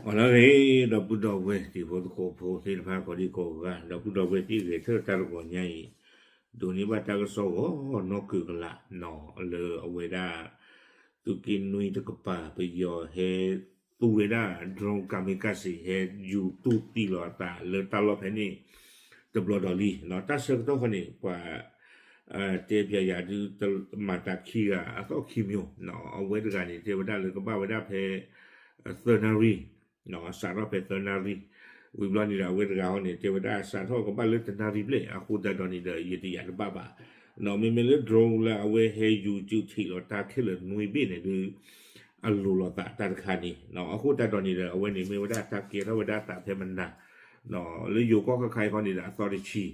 အလီၤဂ့ၤ ဒီပုၢ်ဒီဝဲၢ်တံၤဖိသကိးဖိသ့ၣ်တဖၣ်ကိးဒံကိးဂၤ ဒီပုၢ်ဒီဝဲၢ်သ့ၣ်ဂဲၤထၢၣ်တၢ်တဂီၤညါအံၤ ဒိးန့ၢ်ဘၣ်တၢ်ကစီၣ်ဂီၤနီၢ်ကုၢ်ကလာ် လၢအဝဲဒၣ် သုးက့နွံတကပၤ ပယီၤဟဲသူဝဲဒၣ် drone kamikaze ဟဲယူၤတူၢ်သံလီၤအသးလၢတၢ်လီၢ်ဖဲန့ၣ် တဘျီဒီးလံ တၢ်ဆၢကတီၢ်ဃီန့ၣ် ပှၤ တဲပၠးယၤဒုး မၤသးခံဂၤအသီၣ်ခံမၠိ အဝဲတဂၤန့ၣ် တဲဝဲဒၣ်လၢကဘၣ်ဝဲဒၣ်ဖဲ သၢနၣ်ရံၣ် စးထီၣ်ဖဲသၢနၣ်ရံၣ် ဝံၤဘျီန့ၣ်ဒီး အဝဲတဂၤဟီန့ၣ် တဲဝဲဒၣ်စးထီၣ်ကဘၣ်လၢတနၣ်ရံၣ်ဘျဲၣ် အဃိသတးဒီးန့ၣ်ဒီး ယတယာ်တဘၣ်ဘၣ် မ့မ့ၢ်လၢ drone လၢအဝဲဟဲယူၤစုးထံးလီၤတၢ်ခဲလၢာ်နွံဘ့ၣ်န့ၣ်ဒုး အလိၤလိာ်သးတၢ်တခါန့ၣ် အဃိသတးဒီးန့ၣ်ဒီး အဝဲန့ၣ်မ့ၢ်ဝဲဒၣ်တၢ်ကဲထီၣ်ဝဲဒၣ်သးဖဲမနၤ လၢယိၤကီၢ်ခါခါအံၤခီန့ၣ်ဒီး အသီတဆံ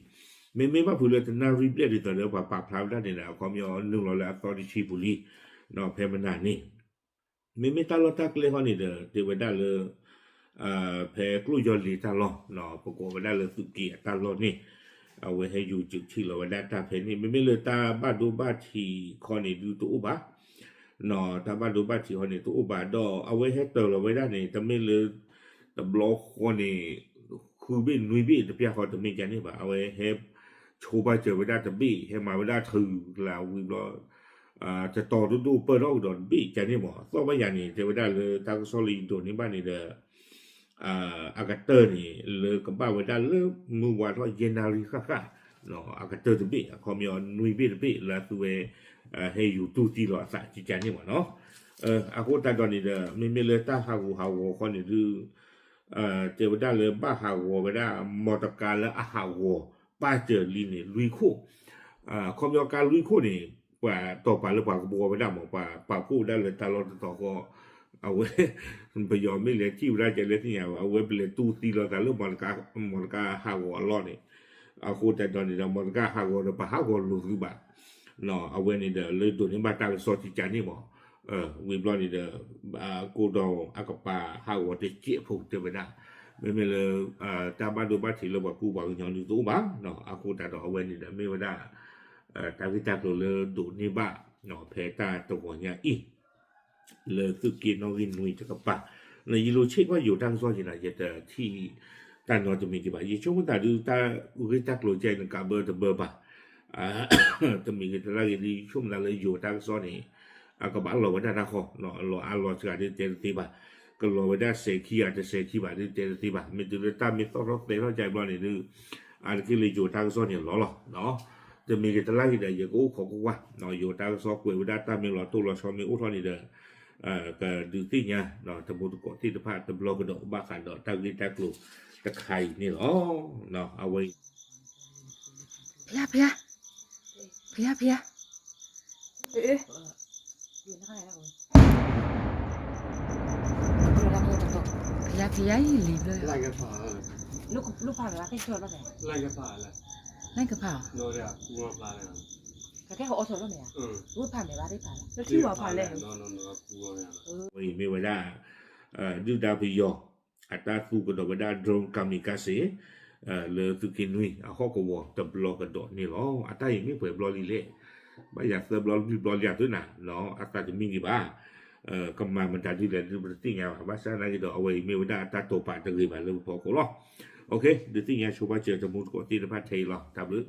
မ့မ့ၢ်ဘၣ်ဖုးလၢတနၣ်ရံၣ်ဘျဲၣ်ဒ်သိးဒီး ပှၤပာ်ဖျါဝဲဒၣ်န့ၣ်ဒီး အခီပညီနုာ်လီၤလၢအသီတဆံပူၤလံ ဖဲမနၤန့ၣ် မ့မ့ၢ်တၢ်လီၢ်တၢ်ကျဲဃီန့ၣ်ဒီး တဲဝဲဒၣ်လၢ ဖဲကျိၣ်ယီၤလ့ၤတၢ်လီၢ် ပကိးဝဲဒၣ်လၢသုးက့အတၢ်လီၢ်န့ၣ် အဝဲဟဲယူၤစုးထံးလီၤဝဲဒၣ်တၢ်ဖဲန့ၣ် မ့မ့ၢ်လၢတၢ်ဘၣ်ဒိဘၣ်ထံးခီန့ၣ်ဒုးတအိၣ်ဘၣ် တၢ်ဘၣ်ဒိဘၣ်ထံးဃီန့ၣ်တအိၣ်ဘၣ်ဒီး အဝဲဟဲတၢၤလီၤဝဲဒၣ်န့ၣ် တမ့ၢ်လၢ တဘျီဃီန့ၣ် ဃုဘ့ၣ်နွံဘ့ၣ်တပျၢ်ဃီတမ့ၢ်ကန့ၣ်ဘၣ် အဝဲဟဲ ဆိဘၣ်စၢၤဝဲဒၣ်တဘ့ၣ် ဟဲမၤဝဲဒၣ်ထုးကလၤဝံၤဘျီ တတီၤဒိၣ်ဒိၣ်ပၢၢ်ထီၣ်ကဒီးတဘ့ၣ်ကန့ၣ်မး သီၣ်ဘၣ်ယၤန့ၣ် တဲဝဲဒၣ်လၢတၢ်ကစီၣ်လၢယဒိးန့ၢ်ဘၣ်န့ၣ်ဒီး အကတၢၢ်န့ၣ် လၢကဘၣ်ဝဲဒၣ်လၢမုၢ်ဝါထီၣ်ယဲၢ်နၣ်ရံၣ်ဃၣ်ဃၣ် အကတၢၢ်တဘ့ၣ် အခီပညီနွံဘ့ၣ်တဘ့ၣ်လၢအသူဝဲ ဟဲယူၤတူၢ်သံလီၤအသးကကန့ၣ်မးနီၤ အဃိသတးဒီးန့ၣ်ဒီး မ့မ့ၢ်လၢတၢ်ဟးဂူာ်ဟးဂီၤဃီန့ၣ်ဒုး တဲဝဲဒၣ်လၢဘၣ်ဟးဂီၤဝဲဒၣ် မီတကါလၢအဟးဂီၤပၢ်စၢၤလံန့ၣ် လွံၢ်ခိၣ် အခီပညီကါလွံၢ်ခိၣ်န့ၣ် ပှၤတီၢ်ပာ်လၢပှၤကဘှီဝဲဒၣ်မး ပှၤပာ်ဖှိၣ်ဝဲဒၣ်လၢတၢ်လီၢ်တတီၤဃီ အဝဲ ပယီၤမ့ၢ်လဲၤထံၣ်ဝဲဒၣ်ကလဲၤသ့ၣ်ညါဘၣ် အဝဲပလဲၤတူၢ်သံလီၤသးလၢ မီတကါဟးဂီၤအလီၢ်န့ၣ် အဃိသတးဒီးန့ၣ်ဒီး မီတကါဟးဂီၤဒီးပဟးဂီၤလိာ်သုဘၣ် အဝဲန့ၣ်ဒီးလၢဒိးန့ၢ်ဘၣ်တၢ်ကစီၣ်ကကန့ၣ်မး ဝံၤဘျီန့ၣ်ဒီး ကိးဒီးအကပၤဟးဂီၤတစဲးဖိတဲဝဲဒၣ် မ့မ့ၢ်လၢ တၢ်ဘၣ်ဒိဘၣ်ထံးလၢပှၤကူပှၤကညီဒုးတအိၣ်ဘၣ် အဃိသတးဒီးအဝဲန့ၣ်ဒီးမ့ၢ်ဝဲဒၣ် တၢ်ဂ့ၢ်တၢ်ကျိၤလၢဒိးန့ၢ်ဘၣ် ဖဲတၢ်တဂီၤညါအံၤ လၢသုးက့နီၣ်ဂံၢ်နွံတကပၤ ယလိၤဆ့ၣ်ကွၢ်ယိၤတၢ်ကစီၣ်ယံၤနၤ ယတထံၣ်တၢ်နီတမံၤဒံးဘၣ် ယဆိကမိၣ်သးဒုးတၢ်ဂ့ၢ်တၢ်ကျိၤကဲန့ၣ် ကးဘၢတဘၢဘၣ် တမံၤဂ့ၤတလါဂ့ၤဒုး ယဆိကမိၣ်သးလၢယိၤတၢ်ကစီၣ်န့ၣ် အကဘၣ်လီၤဝဲဒၣ်တၢ်ဃီ အလီၤအါလီၤစှၤဒုးတဲတသ့ဘၣ် ကလီၤဝဲဒၣ်စဲးခံဂၤတစဲးခံဘၣ်ဒုးတဲတသ့ဘၣ် မ့ၢ်တုၤလၢတၢ်မ့ၢ်သီၣ်ထီၣ်သဲထီၣ်ကဘျီန့ၣ်ဒုး အါတက့ၢ်လၢယိၤတၢ်ကစီၣ်န့ၣ်လီၤလီၤ တမံၤဂ့ၤတလါဂ့ၤဒီး ယကအိၣ်ခိးကွၢ်ကွၢ် ယိၤတၢ်ကစီၣ်ကွဲးဝဲဒၣ်တၢ်မ့ၢ်လီၤတိၢ်လီၤဆီမ့ၢ်အိၣ်ထီၣ်န့ၣ်ဒီး ကဒုးသ့ၣ်ညါ တမူတကိးသ့ၣ်တဖၣ်တဘျီကဒီးဘၣ်ဃးဒီးတၢ်ဂ့ၢ်တၢ်ကျိၤတခါအံၤန့ၣ်လီၤ အဝဲ ဖယါ ဖယါ ဖယါ ဖယါ ဖယါ ဖယါအံၤလံၤဘျီ လၢကဖးအီၤ ဝဲအံၤမ့ၢ်ဝဲဒၣ် ဒုၣ်ဒါပယီၤ အတၢ်သူကဒီးဝဲဒၣ် drone kamikaze လၢသုးက့နွံ အဟီၣ်ကဝီၤတဘျီကဒီးန့ၣ်လီၤ အတၢ်အံၤမ့ၢ်ပှဲၤဘျီလံလဲၣ် ဘၣ်ယၤသၢဘျီလွံၢ်ဘျီလံအသုနၤ အသးတမံဂ့ၤဘၣ် ကမၤမတၤဒ်လဲၣ်ဒုးပတသ့ၣ်ညါဘၣ် ဘၣ်ဆၣ်နာ်က့ဒီး အဝဲအံၤမ့ၢ်ဝဲဒၣ်အတၢ်တိာ်ပာ်တဂ့ၤဘၣ်လၢပဖီခိၣ်လီၤ ဒုးသ့ၣ်ညါဆိဘၣ်စၢၤတမူတကိးသ့ၣ်တဖၣ်ထဲအံၤလီၤ တၢ်ဘျုး